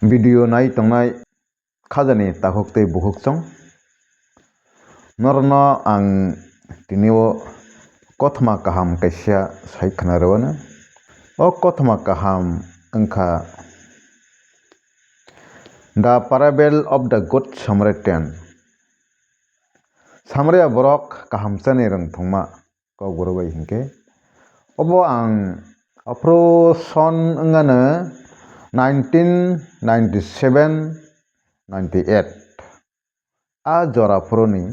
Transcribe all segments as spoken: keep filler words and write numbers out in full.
Video nai tongnai khajani takhuk tei bukhuk chwng. Norokno ang tini o kothoma kaham kaisa sai khwna rwano. O kothoma kaham wngkha The Parable of the Good Samaritan. Samaria borok kaham chani rwng thwngma. Kokborok bai hinkhe. Obo ang aphuru son wngano nineteen ninety-seven ninety-eight. A jora phuruni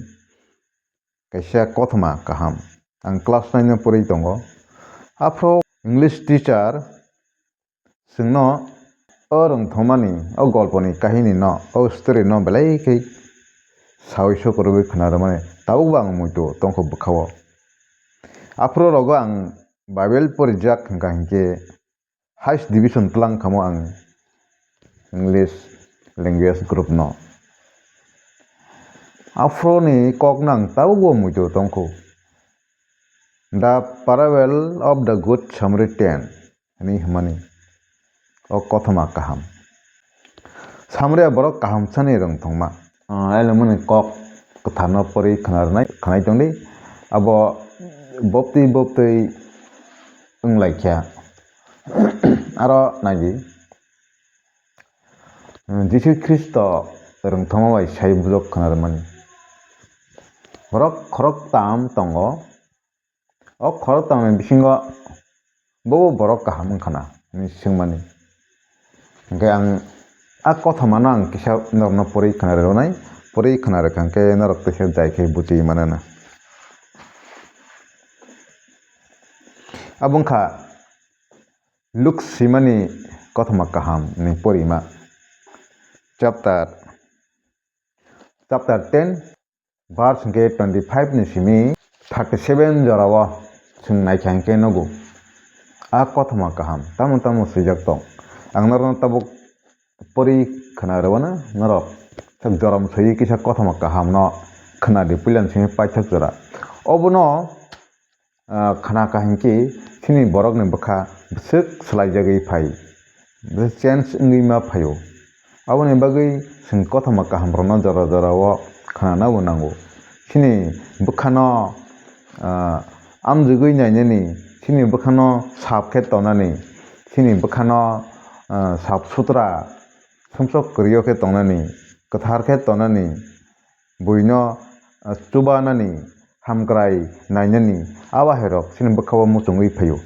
kaisa kothoma kaham. Ang class nine no pori tongo. Aphuru English teacher chwngno o rwngthomani, o golponi kahini no, o story no belai khe saui sokorwi khwna rwmani tabukbo ang muitu tongkho bwkhao. Aphuru rogo ang Bible porijak hwnkha hinkhe highest division twlang khamo ang English language group no. Aphuruni kokno ang tabukbo muitu tongkho. The Parable of the Good Samaritan. Hwnwi hwnmani o kothoma kaham. Samaria borok kaham sani rwng thwngma. Ah, elomoni kok kwtharno pori khwnarwnai, khwnai tongdi. Abo boptwi boptwi wnglaikha. Aro naidi, Jisu Khristo rwng thwngma bai sai bujok khwnarwmani. Borok khoroktam tongo. O khoroktamni bisingo bobo borok kaham wngkha na hinwi swngmani. Hwnkhe ang a kothomano ang kisa norokno pori khwna rwnai, pori khwna rwkha hwnkhe norok teisa jai khe buchi manana. Abo wngkha Luk swimani kothoma kaham ni porima chapter, chapter ten, verse hwnkhe twenty five ni simi thirty seven jorao chwng naikha hwnkhe nugo. A kothoma kaham tamo tamo swijak tong. Ang norokno tabuk pori khwna rwano norok sak jorom soiwi kisa kothoma kahamno khwnadi puilani simi paithak jora. Obono ah, khna kaham khe chini borokni bwkha bwswk swlaijagwi phai, bwswk change wngwi ma phaio. Aboni bagwi chwng kothoma kahamrokno jora jorao khnanabo nango. Chini bwkhano, ah, amjogwi nainani, chini bwkhano sap khe tonani, chini bwkhano, ah, sap sutra, sumsok kwrwio khe tongnani, kwthar khe tongnani, buino, ah, chubanani, hamkrai nainani, a bahairok chini bwkhao muchungwi phaio.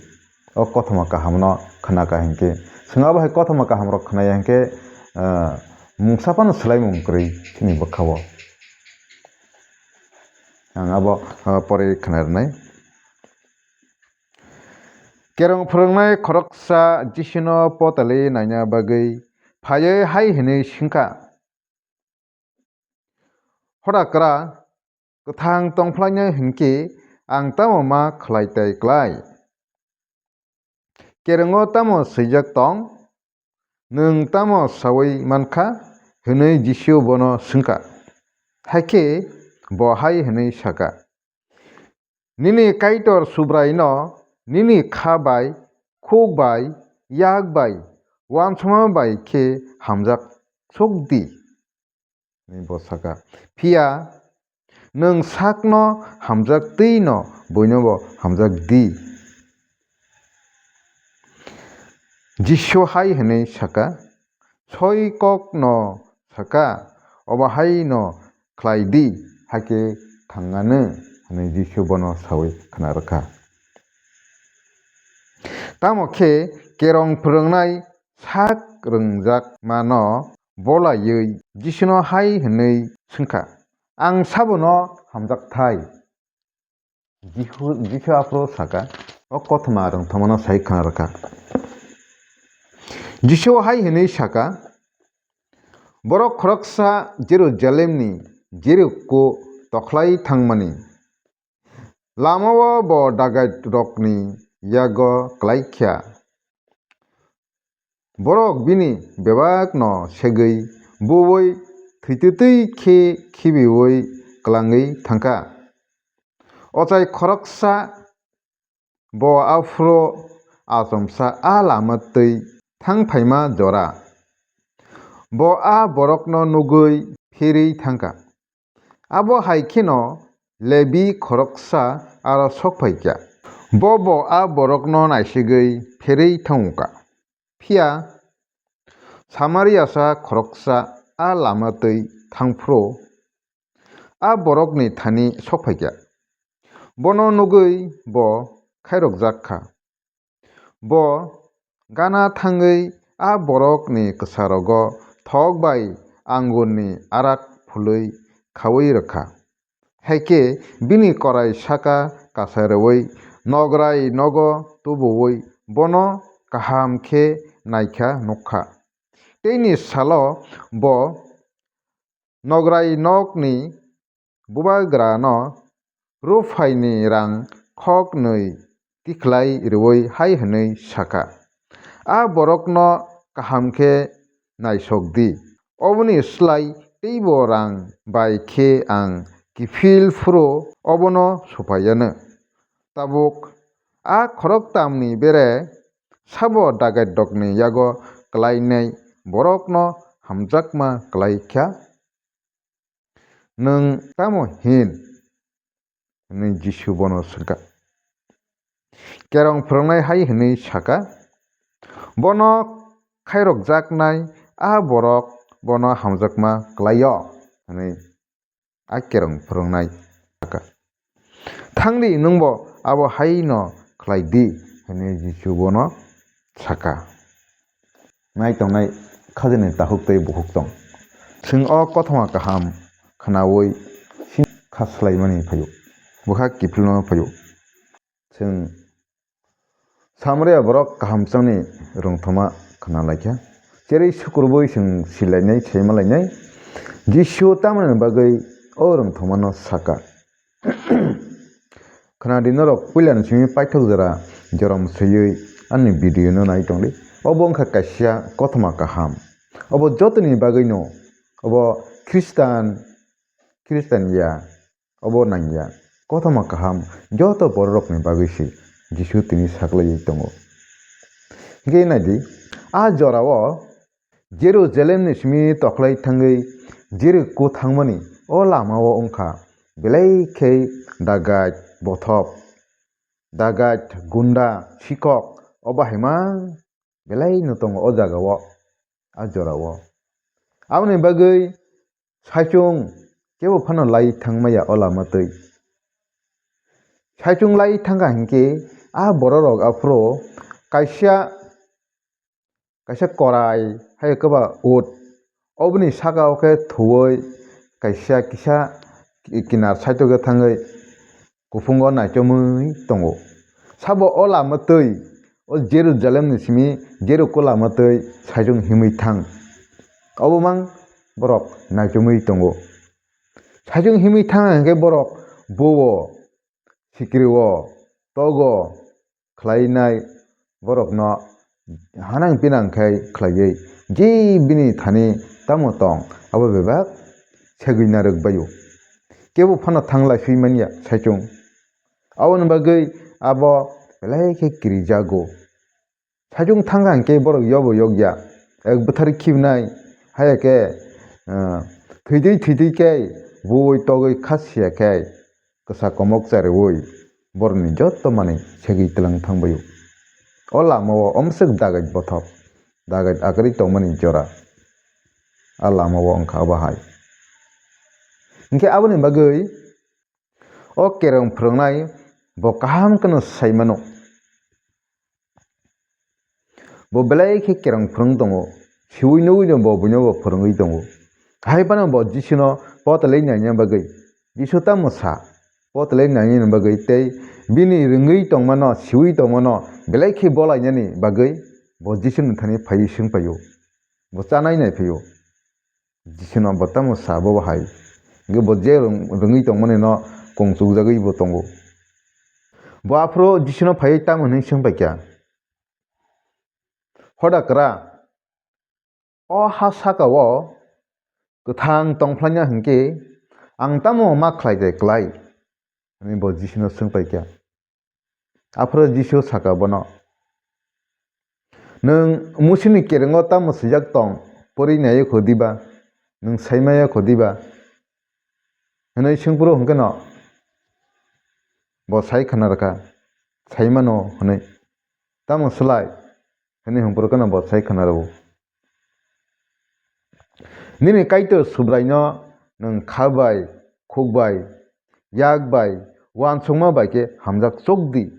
O kothoma kahamno khna kha hinkhe, chwng a bahai kothoma kahamrok khnaya hinkhe, ah, mungsa phano swlaimung kwrwi chini bwkhao. Ang abo, ah, pore khna rwnai. Kerong phwrwngnai khoroksa Jisuno potali naina bagwi phaiwi hai hwnwi swngkha, "Hoda kwra, kwthang tongphlaino hinkhe ang tamo ma khlai tai klai? Kerongo tamo swijak tong? Nwng tamo saui mankha?" hwnwi Jisu bono swngkha. Hakhe bo hai hwnwi sakha, "Nini Kaitor Subraino nini kha bai, khuk bai, yak bai, uansukma bai khe hamjak sok di," hwnwi bo sakha. Phiya nwng sakno hamjak twi'-no buinobo hamjak di. Jisu hai hwnwi sakha, "Soi kokno sakha, obo hai'-no khlai di, hakhe thangano," hwnwi Jisu bono saui khna rwkha. Tamo khe kerong phwrwngnai sak rwngjakmano bolaiwi Jisuno hai hwnwi swngkha, "Ang sabono hamjakthai?" Jihu-, Jisu aphuru sakha, o kothoma rwngthomano sai khna rwkha. Jisu hai hwnwi sakha, "Borok khoroksa Jerusalemni Jeriko tokhlai thangmani lamao bo dagaitrokni yago klaikha. Borok bini bebakno segwi buwi thwitwtwi khe khibiui klangwi thangkha. Ochai khoroksa bo aphuru achomsa a lama twi thang phaima jora. Bo a borokno nugwi phirwi thang kha. Abo hai kheno Lebi khoroksa aro sok phai kha. Bo bo a borokno naisigwi phirwi thango kha. Phiya Samariasa khoroksa a lama twi thang phuru a borokni thani sok phai kha. Bono nugwi bo khairokjak kha. Bo gana thangwi a borokni kwsarogo thok bai angurni arak phulwi khaui rwkha. Hai khe bini korai saka kasa rwui nograi nogo tubuui bono kaham khe naikha nukha. Teini salo bo nograi nokni bubagrano ruphaini rang khoknwi tikhlai rwui hai hwnwi sakha, "A borokno kaham khe naisok di, oboni slai teibo rang bai khe ang kiphil phuru obono suphaiyano. Tabuk a khoroktamni bere sabo dagairokni yago klainai borokno hamjakma klai kha?" "Nwng tamo hin?" hwnwi Jisu bono swngkha. Kerong phwrwngnai hai hwnwi sakha, "Bono khairokjaknai a borok bono hamjakma klai-o," hwnwi a kerong phwrwngnai sakha. "Thang di, nwngbo abo hai no khlai di," hwnwi Jisu bono sakha. Nai tongnai khajani takhuk tei bukhuk tong. Chwng o kothoma kaham khnaui sini kha swlaimani phaio, bwkha kiphilma phaio. Chwng Samaria borok kahamchangni rwngthoma khna laikha. Cherwi sukrubui chwng silainai, saimalainai. Jisu tamoni bagwi o rwngthomano sakha. Khna di norok puilani simi paithak jora jorom swiwi ani video no nai tongdi. Obo wngkha kaisa kothoma kaham. Obo jotoni bagwino, obo Khristan, Khristan ya, obo nangya. Kothoma kaham joto bororokni bagwi se Jisu tini saklaiwi tongo. Hingke naidi, a jorao Jerusalemni simi toklai thangwi Jeriko thangmani o lamao wngkha belai khe dagait, bothop, dagait, gunda, sikok, o bahaima belai no tongo o jagao, a jorao. Aboni bagwi saichung kebo phano lai thangmaya o lama twi. Saichung lai thangkha hinkhe a bororok aphuru kaisa, kaisa korai hai kwba ut, oboni saka o khe thuwi kaisa kisa kinar side o khe thangwi kuphungo naichomwi tongo. Sabo o lama twi, o Jerusalemni simi Jeriko lama twi saichung himwi thang. Obo mang borok naichomwi tongo. Saichung himwi thang hinkhe borok buo, sikrio, togo khlainai borokno hanang pinang khe khlaiwi je bini thani tamo tong abo bebak segwi narwk baio. Kebo phano thang lai swi manya saichung. Aboni bagwi abo belai khe kirijago. Saichung thangkha hinkhe borok yobo yokya. Ek bwthar khibnai, haya khe, ah, thwitwi thwitwi khe buwi togwi kha siya khe kwsa komok chariwi borokni jotto manwi segwi twlang thangbaio. O lamao omswk dagait bothop, dagait akwrwi tongmani jora. A lamao wngkha obo hai. Hinkhe aboni bagwi o kerong phwrwngnai bo kaham kheno sai mano. Bo belai khe kerong phwrwng tongo, siui nugui no bo buino bo phwrwngwi tongo. Hai phano bo Jisuno potelwi naina bagwi, Jisu tamo sa, potelwi nainani bagwi tei bini rwngwi tongmano, siui tongmano belai khe bolainani bagwi bo Jisuni thani phaiwi swng paio. Bo chanai nai phio. Jisuno bo tamo sa bo hai. Hingke bo je rwng-, rwngwi tongmani no kong chukjagwi bo tongo. Bo aphuru Jisuno phaiwi tamo hinwi swng paikha, "Hoda kwra, o ha saka o kwthang tongphlaina hinkhe ang tamo ma khlai de klai?" hwnwi bo Jisuno swng paikha. Aphuru Jisu saka bono, "Nwng Musini kerengo tamo swijak tong, pori nai kho diba, nwng sai maya kho diba, hwnwi swngphuru hwnkhe no bo sai khna rwkha, "Sai mano," hwnwi. Tamo slai hwnwi hwnphuru kheno bo sai khna rwo. Nini Kaitor Subraino nwng kha bai, khuk bai, yak bai, uansukma bai khe hamjak chok di.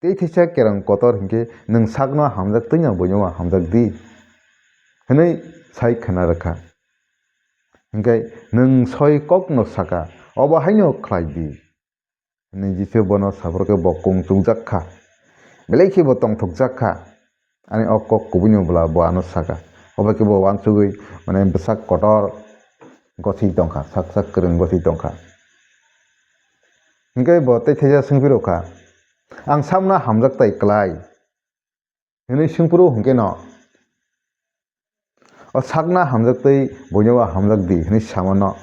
Tei theisa kerong kotor hinkhe nwng sakno hamjak twi no buino hamjak di, hwnwi sai khna rwkha. Hinkhe nwng soi kokno saka, obo haino khlai di. Hwnwi Jisu bono saphuru khe bo kung chukjak kha, belai khe bo tongthokjak kha. Ani o kok kubuino bwla bo ano saka. Obo khe bo uansugwi, mane, bwsak kotor goswi tongkha, sak sak kwrwng goswi tongkha. Hinkhe bo tei theisa swngphirokha, "Ang samno hamjak tai klai?" hwnwi swngphuru hwnkhe no, "O sakna hamjak twi buino hamjak di," hwnwi samano.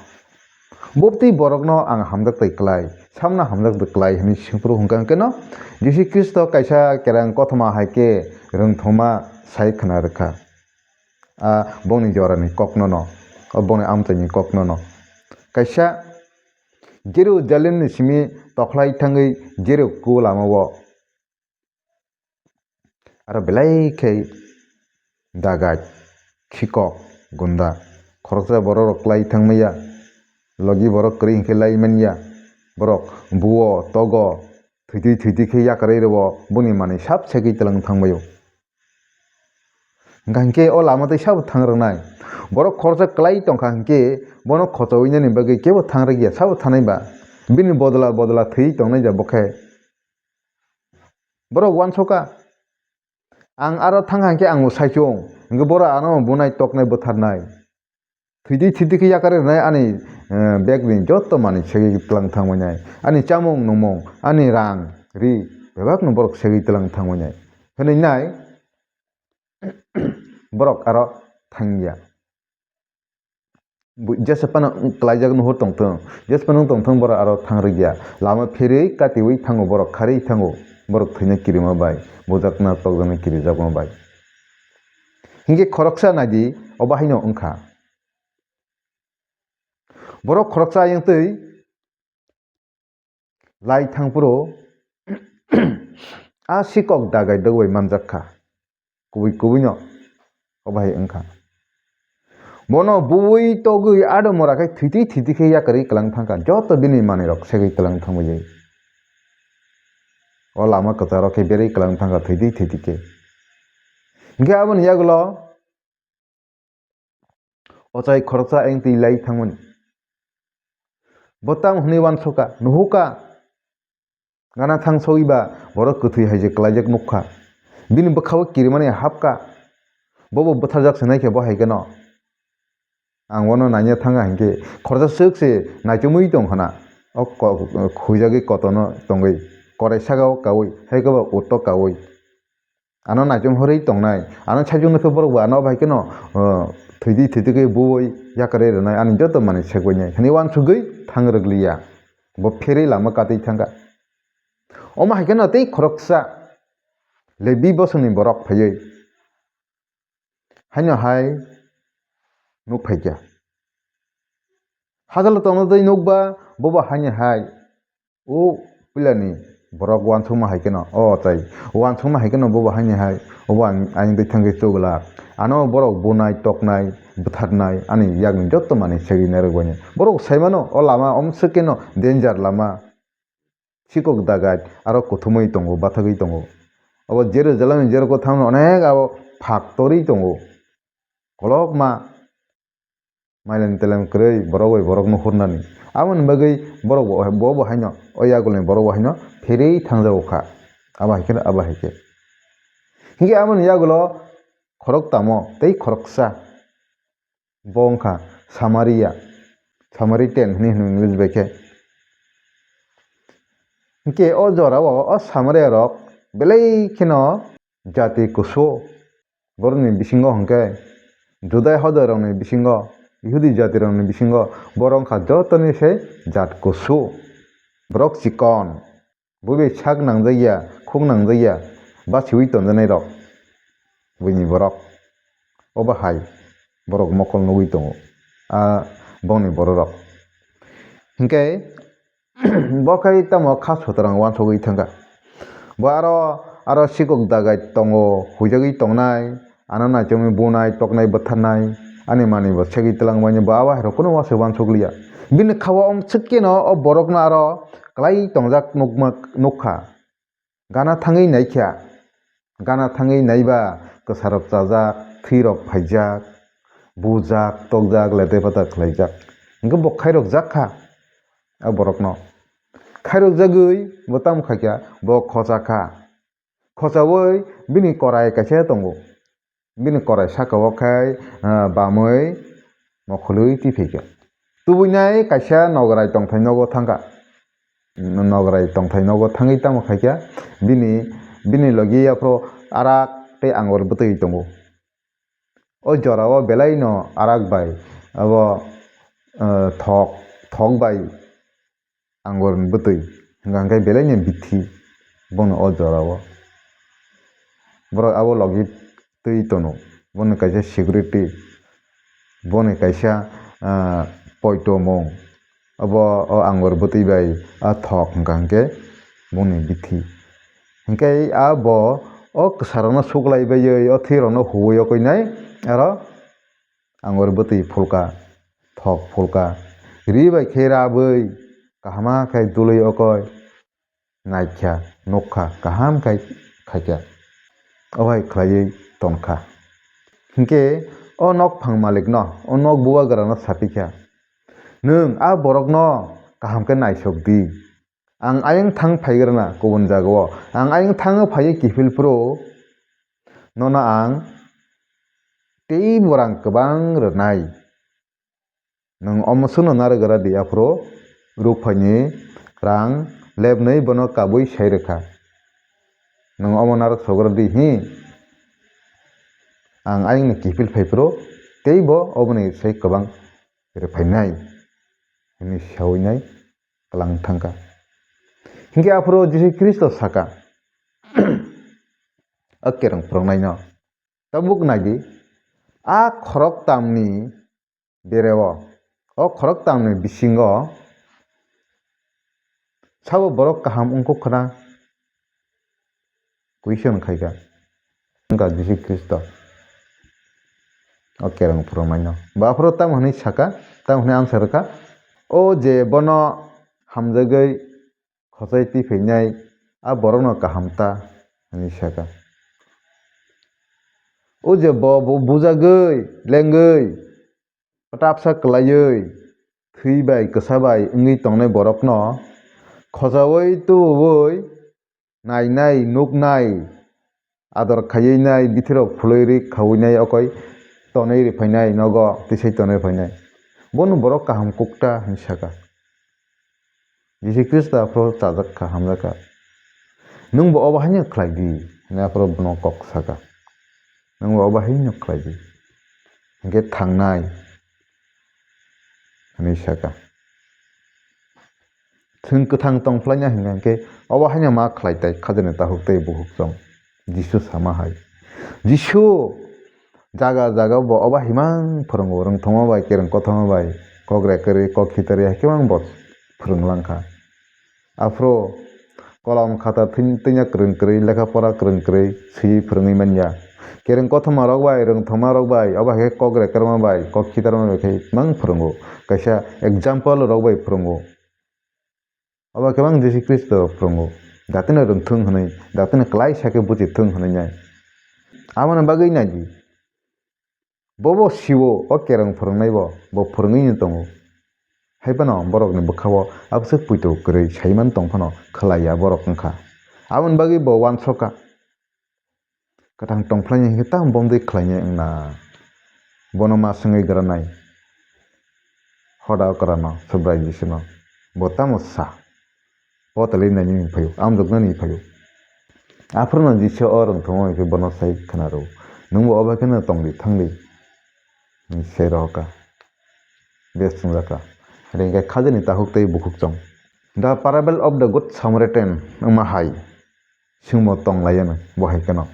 "Bubtwi borokno ang hamjak tai klai, samna hamjak twi klai," hwnwi swngphuru hwnkha hwnkhe no, Jisu Khristo kaisa kerang kothoma hai khe rwngthoma sai khna rwkha. A bongni jorani kokno no, o bongni amchaini kokno no. Kaisa Jerusalemni simi tokhlai thangwi Jeriko lamao aro belai khe dagat, khikok, gunda, khoroksa borok rok klai thangmaya, logi borok kwrwi hinkhe lai manya, borok buo, togo, thwitwi thwitwi khe yakarwi rwo, boni manwi sab segwi twlang thangbaio. Hwnkha hinkhe o lama twi sabo thang rwnai. Borok khoroksa klai tongkha hinkhe bono khochowinani bagwi kebo thang rwgya, sabo thanai ba. Bini bodla bodla thwi tongnai ja bokhe. Borok uansukha, "Ang aro thangkha hinkhe ang bo saichung, hinkhe borok ano bunai toknai bwtharnai. Thwitwi thwitwi khe yakarwi rwnai ani, eh, bag ni joto manwi segwi twlang thangbainai. Ani chamung nungmung, ani rang, ri, bebakno borok segwi twlang thangbainai," hwnwi nai borok aro thangya. Bu-, jesa phano wng-, klaijak nuhur tongthung, jesa phano wng tongthung, borok aro thang rwgya. Lama phirwi katiwi thango, borok kharwi thango, borok thwina kirima bai, bujakna tokjakna kirijakma bai. Hinkhe khoroksa naidi, obo haino wngkha. Borok khoroksa ayang twi lai thangphuru a sikok dagai dogbai manjak kha, kubui kubui no, obo hai wngkha. Bono buwi togwi ado mora khai thwitwi thwitwi khe yakarwi kwlang thangkha, joto bini manwi rok segwi kwlang thangbai. O lama kwcharo khe berwi kwlang thangkha thwitwi thwitwi khe. Hinkhe aboni yagulo ochai khoroksa ayang twi lai thangmani. Bo tamo hwnwi uansukha, nuhukha. Gana thang sogwi ba borok kwthwi hai je kwlaijak nukha. Bini bwkhao kirimani hapkha. Bobo bwtharjak se naikhe bo hai kheno. Ang bono naina thangkha hinkhe khoroksa swk se naichomwi tongkhana. O ko-, khuijagwi kotorno tongwi. Korai saka o kaui, hai khe bo utto kaui. Ano naichom horwi tongnai. Ano saichung nukhe borok bo ano bai kheno, uh, thwidi thwidi khe buwi yakarwi rwnai. Ani joto manwi segbainai. Hwnwi uansugwi thang rwgliya. Bo pherwi lama katwi thangkha. Omo hai kheno tei khoroksa Lebi bosongni borok phaiwi haino hai nuk phaikha. Hajalo tongna tei nukba bobo haino hai. O puilani borok uansukma hai kheno, o tei uansukma hai kheno bobo haini hai, obo ang, ang twi thangwi chuglak. Ano borok bunai, toknai, bwtharnai, ani yakni joto manwi segwi narwkbaini. Borok saimano, o lama omswk kheno danger lama. Sikok dagat, aro kuthumwi tongo, bathagwi tongo. Obo Jerusalem ni Jeriko thamno onek abo phak torwi tongo. Kolokma. Mailen telem kwrwi borok bai borokno hurnani. Aboni bagwi borok bo, bo bo haino, o yagulni borok bo haino pherwi thangjago kha. Abo hai khe, abo hai khe. Hinkhe aboni yagulo khorok tamo tei khoroksa. Bo wngkha Samaria. Samaritan hwnwi hino English bai khe. Hinkhe o jorao o Samaria rok belai kheno jati kusu. Borokni bisingo hwnkhe Judai hodorokni bisingo, Yahudi jatirokni bisingo borok wngkha jotoni se jat kusu. Borok chikon, buibai sak nangjakya, khuk nangjakya, basiui tonjaknairok buini borok. obo hai borok mokol nugwi tongo, a bongni bororok. Hinkhe bo khe tamo kha sutrang uansugwi thangkha. Bo aro, aro sikok dagai tongo, huijagwi tongnai, ano naichomwi bunai, toknai, bwtharnai, ani manwi bo segwi twlangbaino bo abo hai rok kunu uansuk uansuk liya. Bini kha-o ong swk khe no o borokno aro kwlai tongjak nukma, nukha. Gana thangwi naikha, gana thangwi naiba kwsarok chajak, thwirok phaijak, bujak, tokjak, lete pata khlaijak. Hinkhe bo khairokjak kha a borokno. Khairokjagwi bo tamo khaikha, bo khocha kha. Khochaui bini korai kaisa tongo. Bini korai saka o khai, ah, bamwi mokhului twi phaikha. Tubui nai kaisa nograi tongthai nogo thangkha. Nograi tongthai nogo thangwi tamo khaikha, bini, bini logi aphro arak tei angor bwtwi tongo. O jorao belaino arak bai abo, ah, thok, thok bai angor bwtwi, hwnkha hwnkhe belaino bithi bono o jorao. Borok abo logi twi tono, boni kaisa security, boni kaisa, ah, poito mung, abo o angor bwtwi bai a thok hwnkha hwnkhe boni bithi. Hinkhe a bo o kwsarokno suklai baiwi, o thwirokno huwi okwi nai aro angor bwtwi phulka, thok phulka, ri bai khe rabwi, kahama khe dului okoi, naikha, nukha, kaham khai khaikha. O hai khlaiwi tongkha. Hinkhe o nokphang malikno, o nok bubagrano sapikha, "Nwng a borokno kaham khe naisok di." Ang ayang thang phaigrana kubun jagao. Ang ayang thangwi phaiwi kiphil phuru nono ang tei borang kwbang rwnai. Nwng omo swkno narwk gra di, aphuru rukphaini rang lebnwi bono kabui sai rwkha. Nwng omo narwk sogra di hi? Ang ayangni kiphil phai phuru tei bo oboni sai kwbang rwphainai, hwnwi saui nai. Kwlang thangkha. Hinkhe aphuru Jisu Khristo saka, o kereng phwrwngnaino, "Tabuk naidi, a khoroktamni bereo, o khoroktamni bisingo sabo borok kaham wngkuk khna?" Question khaikha wngkha Jisu Khristo. O kereng phwrwngnaino. Ba aphuru tamo hwnwi saka, tamo hwnwi answer rwkha, "O je bono hamjagwi khochai twi phainai, a borokno kaham ta," hwnwi saka. O je bo, bo bujagwi, lengwi, kwtapsa kwlaiwi, thwi bai kwsa bai wngwi tongnai borokno khojaui tubuui nainai, nuknai, ador khaiwi nai, bithirok phulwi rwi khaui nai, okoi tonwi rwphainai, nogo tisai tonwi rwphainai. Bono borok kaham kukta hwnwi saka. Jisu Khristo aphuru chajak kha, hamjak kha. "Nwng bo obo haino khlai di," hwnwi aphuru bono kok saka. "Nwng bo obo haino khlai di, hinkhe thangnai," hwnwi saka. Chwng kwthang tong phlaina hwnka hinkhe obo haino ma khlai tai khajani takhuk tei bukhuk chong. Jisu sama hai. Jisu jaga jaga bo obo himang phwrwngo, rwngthoma bai, kereng kothoma bai, kok rekarwi, kok khitarwi hai khe mang bo phwrwng langkha. Aphuru kolom khata twi-, twinya kwrwng kwrwi, lekha pora kwrwng kwrwi swiwi phwrwngwi manya. Kereng kothoma rok bai, rwngthoma rok bai, obo hai khe kok rekarma bai, kok khitarma bai khe mang phwrwngo. Kaisa example rok bai phwrwngo. Obo khe mang Jisu Khristo phwrwngo. Datino rwngthwng hwnwi, datino kwlai sa khe buchithwng hwnwi nai. Aboni bagwi nai di. Bobo siwo, o kereng phwrwngnai bo, bo phwrwngwi no tongo. Hai phano borokni bwkha-o abwswk poito kwrwi saiman tong phano khlai ya borok wngkha. Aboni bagwi bo uansukha. Kwthang tong phlainai hinkhe tamo bomdwi khlainai wngna? Bono ma swngwi granai. Hoda okrano, Subrai Jisuno. Bo tamo sa? Potalwi nainani phaio, amjoknani phaio. Aphuru no Jisu o rwngthoma hinkhe bono sai khna rw. Nwngbo obo kheno tongdi, thangdi. Hinwi sai rohorkha. Bes chwngjak kha. Hinkhe khajani takhuk tei bukhuk chong. The Parable of the Good Samaritan wngma hai. Swngbo tong lai ano bo hai kheno.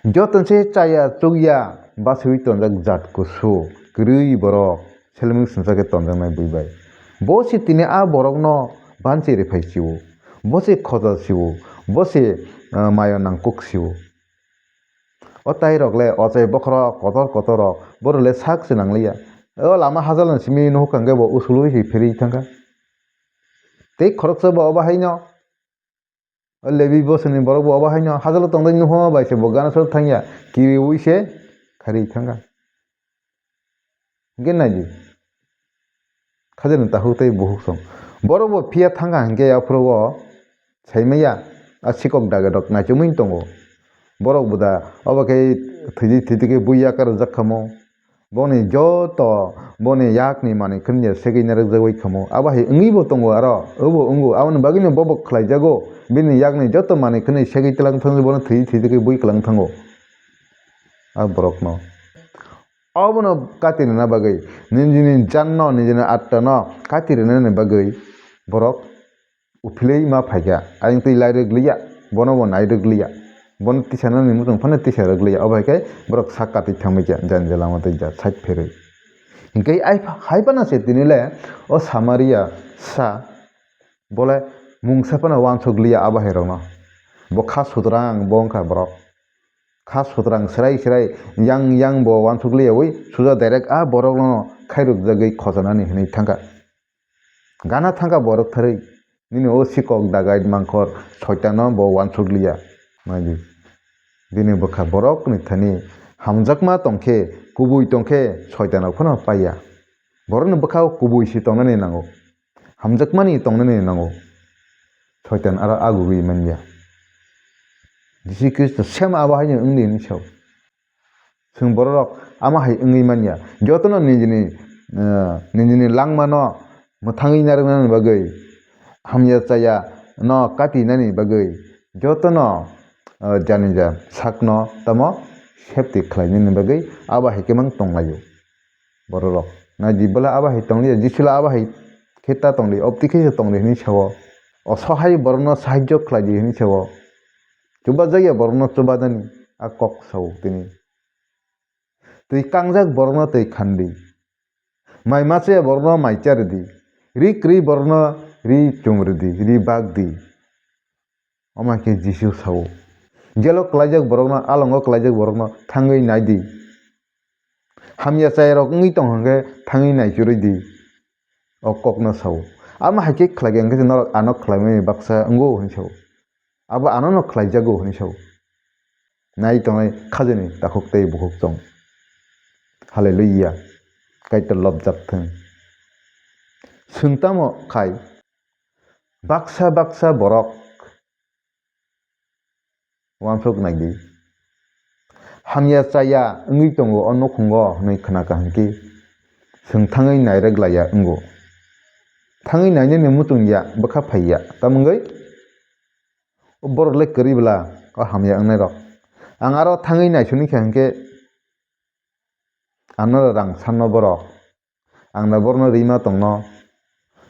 Joto se chaya chukya basiwi tonjak jat kusu, kwrwi borok, selming sumsa khe tonjaknai bui bai. Bo se tini a borokno banchi rwphai sio, bo se khoja sio, bo se, ah, maya nangkuk sio. O tai rok le ochai bokhorok kotor kotor rok, borok le sak se nang liya. O lama hajalni simi nuhuk kha hwnkhe bo usulwi se phirwi thangkha. Tei khoroksa bo obo haino, o Lebi bosongni borok bo obo haino hajalo tongdai nuho bai se bo gana soro thangya, kiriwi se kharwi thangkha. Hwnkhe naidi, khajani takhuk tei bukhuk song. Borok bo phiya thangkha hwnkhe aphuru o saimaya, a sikok daga rok naichomwi tongo. Borok bo da obo khe thwidi thwidi khe bui yakar rwjak khamo. Boni joto boni yakni manwi khwnwi segwi narwk jagwi khamo. Abo hai wngwi bo tongo aro, obo wngo. Aboni bagwino bobo khlaijago, bini yakni joto manwi khwnwi segwi twlang thango, bono thwidi thwidi khe bui kwlang thango. A borokno. Obono kati rwna bagwi, nini janno, nini attano kati rwnani bagwi borok uphilwi ma phaikha. Ayang twi lai rwgliya, bono bo nai rwgliya. Bono tisanani muchung phano tisa rwgliya. Obo hai khe borok sak katwi thangbaikha, jani jala ma twi ja side pherwi. Hinkhe ai pha-, hai phano se tini le o Samaria sa, bole mungsa phano uansuk liya abo hai rokno. Bo kha sutrang bo wngkha borok. Kha sutrang srai srai yang yang bo uansuk liyawi suja direct a borokno khairokjagwi khojanani hinwi thangkha. Gana thangkha borok tharwi, nini o sikok dagai mangkhor soitano bo uansuk liya. Naidi, bini bwkha borokni thani hamjakma tongkhe, kubui tongkhe soitano phano paiya. Borokni bwkhao kubui se tongnani nango, hamjakmani tongnani nango. Soitan aro agugwi manya. Jisu Khristo sem abo haino wngdi hinwi sao. Chwng bororok ama hai wngwi manya. Jotono nijini, eh, nijini langmano mwthangwi narwknani bagwi, hamya chaya no katinani bagwi, jotono, eh, janija sakno tamo safety khlainani bagwi abo hai khe mang tonglaio. Bororok naidi, bwla abo hai tongliya, Jisu la abo hai khe ta tongdi, obtwi khe se tongdi hinwi sao. Osohai borokno sahajyo khlaidi hinwi sao. Chubajakya borokno chubanani a kok sao tini. Twi kangjak borokno twi khandi. Mai machaya borokno mai charidi. Ri kwrwi borokno ri chumridi, ri bakdi. Omo hai khe Jisu sao. Jelo kwlaijak borokno, alongo kwlaijak borokno thangwi naidi. Hamya chayarok wngwi tong hwnkhe thangwi naichurwi di. O kokno sao. Amo hai khe khlai khe hwnkhe norok ano khlaimani baksa wngo hwnwi sao. Abo anono khlaijago hwnwi sao. Nai tongnai khajani takhuk tei bukhuk chwng. Hallelujah. Kaitor lobjak thung. Chwng tamo khai baksa baksa borok uansuk naidi. Hamya chaya wngwi tongo o nukhungo hwnwi khna kaham khe chwng thangwi nairwk laiya wngo. Thangwi nainani muchung ya, bwkha phai ya, tamungwi o borok le kwrwi bwla o hamya wngnai rok. Ang aro thangwi naisuni kha hwnkhe ano rang sanno borok. Ang da borno rima tongno.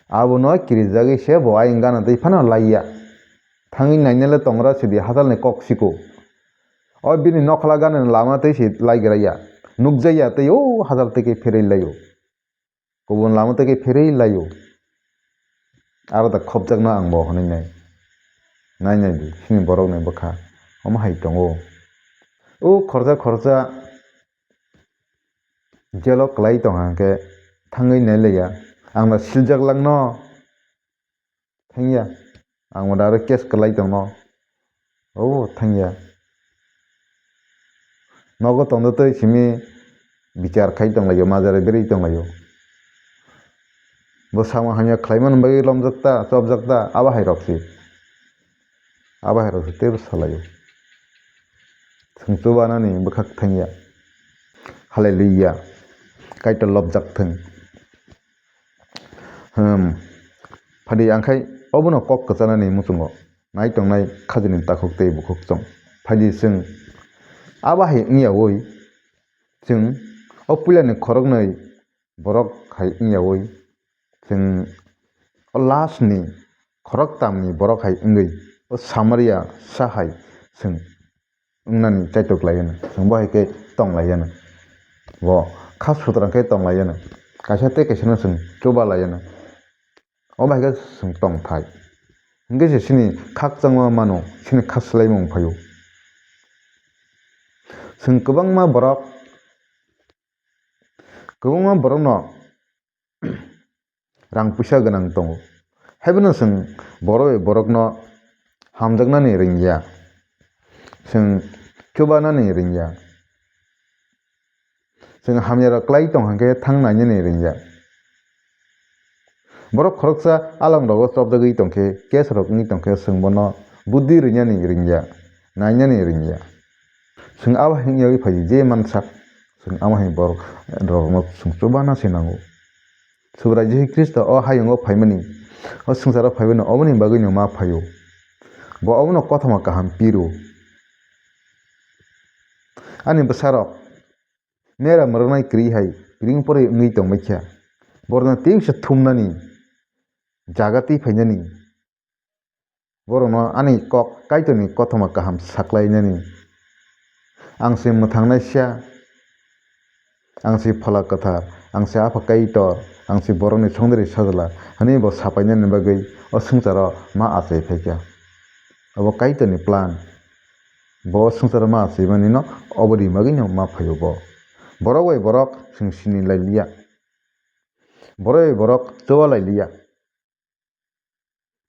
Abono kirijagwi se bo ayang gana tei phano laiya. Thangwi nainale tongra sidi hajalni kok siko. O bini nokhla gana lama tei se laigraya. Nukjaya tei o hajal tei khe pherwi laio. Kubun lama tei khe pherwi laio. Aro da khopjakno ang bo hwnwi nai. Nai nai di, sini borokni bwkha. Omo hai tongo. O khorsa khorsa jelo kwlai tong hwnkhe thangwi nai laiya. Ang no siljak langno thangya. Ang bo da aro case kwlai tongno. O thangya. Nogo tongdo tei simi bichar khai tonglaio, majra berwi tonglaio. Bo samung hamya khlaimani bagwi lomjak ta, chopjak ta, abo hai rok se. Abo hai rok se teibo salaio. Chwng chubanani bwkhak thangya. Hallelujah. Kaitor lobjak thung. Hmm. Phadi angkhai obono kok kwchanani muchungo nai tongnai khajini takhuk tei bukhuk chwng. Phadi chwng abo hai wngyawi chwng o puilani khoroknwi borok hai wngyawi chwng o last ni khoroktam ni borok hai wngwi o Samaria sa hai chwng wngnani chaitok lai hwno, chwng bo hai khe tong lai hwno. bo kha sutrang khe tong lai anw. Kaisa tei kaisa no chwng chuba lai anw. O bai khe chwng tong thai. Hwnkhe se chini khakchangma mano, chini kha swlaimung phaio. Chwng kwbangma borok, kwbangma borokno rang puisa gwnang tongo. Haibono chwng borok bai borokno hamjaknani ringya. Chwng chubanani ringya. Chwng hamyarok klai tong hwnkhe thang nainani ringya. Borok khoroksa alongrogo chopjagwi tongkhe, case rok wngwi tongkhe chwng bono buddi rinani ringya, nainani ringya. Chwng abo hai wngyawi phaidi je mansak, chwng abo hai borok rokno chwng chubana se nango. Subrai Jisu Khristo o hayungo phaimani, o swngcharo phaimani oboni bagwino ma phaio. Bo obono kothoma kaham piro. Ani bwsarok, mera mwrwknai kwrwi hai ring porwi wngwi tongbaikha. Borokno tei se thumnani, jaga twi phainani. Borokno ani kok Kaitorni kothoma kaham saklainani. Ang se mwthangnaisa, ang se Phola Kwthar, ang se Apha Kaitor, ang se borokni Songdari Sajla, hwnwi bo sapainani bagwi o swngcharo ma achai phaikha. Obo Kaitorni plan. Bo o swngcharo ma achaimanino obo rimagwino ma phaio bo. Borok bai borok chwng sini lai liya. Borok bai borok chuba lai liya.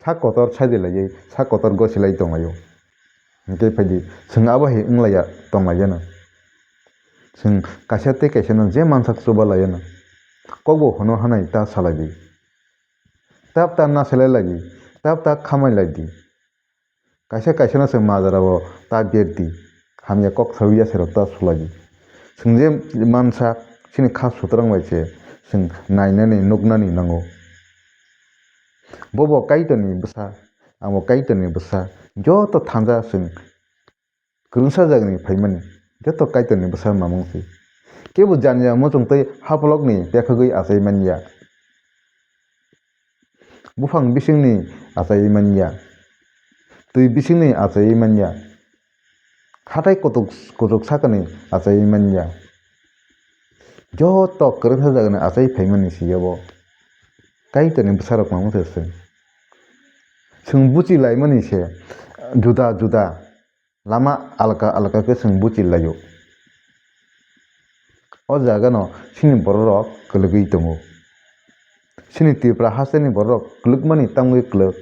Sak kotor saidi laiwi, sak kotor gosi lai tonglaio. Hwnkhe phaidi, chwng abo hai wnglaiya tonglaiyano. Chwng kaisa tei kaisano je mansak chuba laiyano. Kokbo hwno hanai ta salaidi. Tab ta naselai laidi, tab ta khamai laidi. Kaisa kaisano chwng majra o ta berdi, hamya kok sawi yasero ta sulai di. Chwng je mansa chini kha sutrang bai se chwng nainani nuknani nango. Bobo Kaitorni bwsa, amo Kaitorni bwsa, joto thanja chwng kwrwngsa jagani phaimani, joto Kaitorni bwsa mamung se. Kebo jani ya muchung tei hapolokni pekhogwi achai manya. Buphang bisingni achaiwi manya, twi bisingni achaiwi manya, hathai kutuk kuchuk sakani achaiwi manya. Joto kwrwngsa jagani achai phaimani se obo. Kaitorni bwsarok mamung se chwng. Chwng buchi laimani se juda juda. Lama alka alka khe chwng buchi laio. O jaga no chini borok rok kwlwgwi tongo. Chini Tripura hasteni borok rok kwlwkmani tamgwi kwlwk.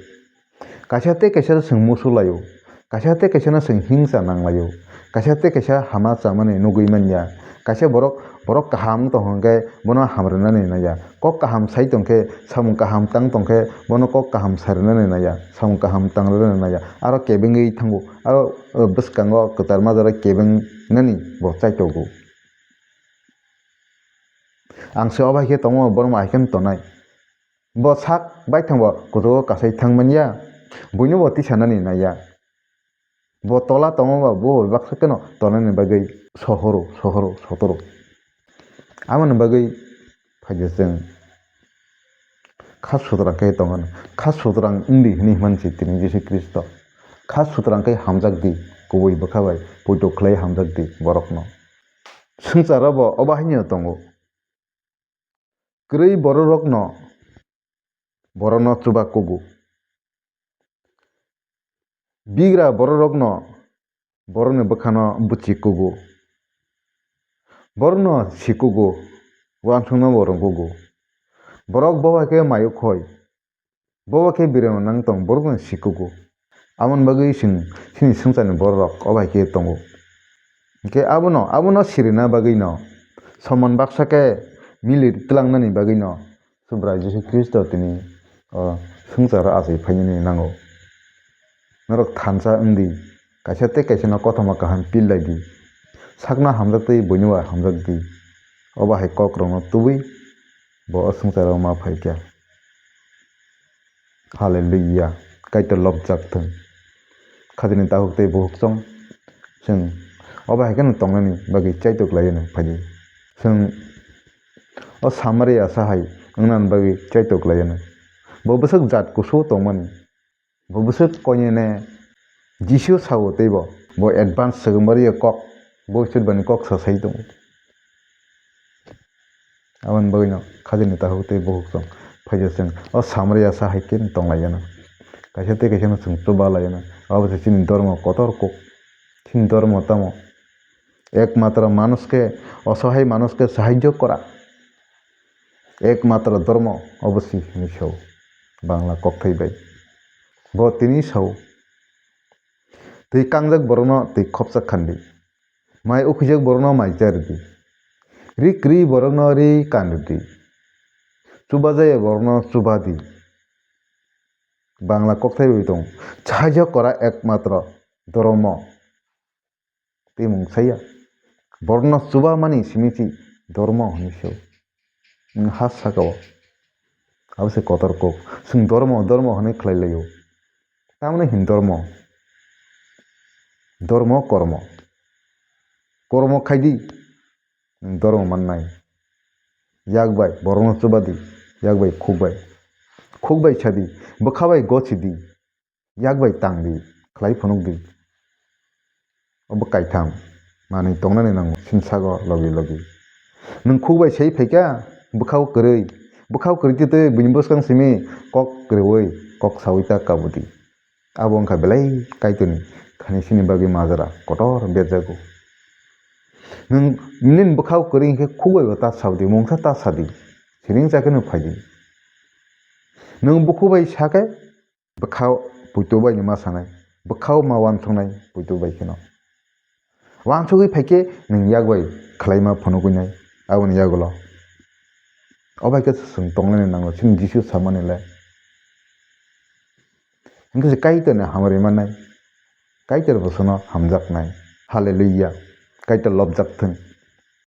Kaisa tei kaisa no chwng musu laio. Kaisa tei kaisa no chwng hingsa nang laio. Kaisa tei kaisa hama chamani nugwi manya. Kaisa borok, borok kaham tong hwnkhe bono hamrwnani naiya. Kok kaham sai tongkhe, samung kaham tang tongkhe bono kok kaham sarinani naiya. Samung kaham tang rwnani naiya. Aro kebengwi thango. Aro, o, bwskango kwchar majra kebeng nani bo chaitogo. Ang se obo hai khe tongo, borok hai khe tongnai. Bo sak bai thangbo kuchugo kasai thang manya, buino bo tisa nani naiya. Bo tola tongo ba bo baksa kheno tonani bagwi sohoro, sohoro, sotoro. Amoni bagwi phaikhe chwng kha sutrang khe tongmani. Kha sutrang wngdi hwnwi hwnmani se tini Jisu Khristo. Kha sutrang khe hamjak di, kubui bwkha bai poito khlai hamjak di borokno. Swngcharo bo obo haino tongo. Kwrwi bororokno, borokno chuba kugo. Bigra bororokno, borokni bwkhano buchi kugo. Borokno si kugo, uansukno bo rwng kugo. Borok bo bai khe mayuk hoi, bo bai khe birano nang tong, borokno si kugo. Aboni bagwi chwng chini swngcharni bororok o bai khe tongo. Hinkhe abono, abono sirina bagwino, somon baksa khe mili twlangnani bagwino, Subrai Jisu Khristo tini o swngcharo achai phainani nango. Norok thansa wngdi, kaisa tei kaisano kothoma kaham pil lai di. Sakno hamjak twi buino hamjak di. Obo hai kokrokno tubui bo o swngcharo ma phaikha. Hallelujah. Kaitor lobjak thung. Khajini takhuk tei bukhuk chong. Chwng obo hai kheno tongnani bagwi chaitok laiyano phaidi. Chwng o Samaria sa hai wngnani bagwi chaitok laiyano. Bo bwswk jat kusu tongmani. Bo bwswk koinene Jisu sao teibo. Bo advance swgwmari kok. Bo Isor bani kok sa sai tongo. Aboni bagwino khajani takhuk tei bukhuk chwng phaisa chwng o samriyasa hai khe tonglaiyano. Kaisa tei kaisano chwng chuba laiyano. Abo se chini dormo kotor kuk. Chini dormo tamo? Ekmatro manush khe, osohai manush khe sahajyo kora. Ekmatro dormo obo si hinwi sao Bangla kokthai bai. Bo tini sao, twi kangjak borokno twi khopsa khandi. Mai ukhijak borokno mai cha rwdi. Ri kwrwi borokno ri kan rwdi. Chuba jaya borokno chuba di. Bangla kokthai bai tong. Sahajyo kora ekmatro dormo. Tei mung saya. Borokno chuba mani simi si dormo hinwi sao. Nwng ha saka o. Abo se kotor kok. Chwng dormo, dormo hinwi khlai laio. Tamoni hin dormo? Dormo kormo. Kormo khai di, nwng dormo mannai. Yak bai borokno chuba di, yak bai khuk bai. Khuk bai sa di, bwkha bai gosi di, yak bai tang di, khlai phunuk di. Obo kaitham manwi tongnani nango, sinsago logi logi. Nwng khuk bai sai phaikha, bwkhao kwrwi. Bwkhao kwrwi twi twi buini bwskang simi kok kwrwi, kok saui ta kabudi. Abo wngkha belai Kaitorni thani chini bagwi majra kotor berjago. Nwng nini bwkhao kwrwi hinkhe khuk bai bo ta saudi, mungsa ta sadi. Siring chakhe nwng phaidi. Nwng bukhuk bai sakhe bwkhao puitu bai no ma sanai, bwkhao ma uansuknai puitu bai kheno. Uansugwi phaikhe nwng yak bai khlaima phunugwinai aboni yagulo. O bai khe chwng tongnani nango chini Jisu samani le. Hinkhe se Kaitorni hamari mannai, Kaitor bo chwngno hamjaknai. Hallelujah. Kaitor lobjak thung.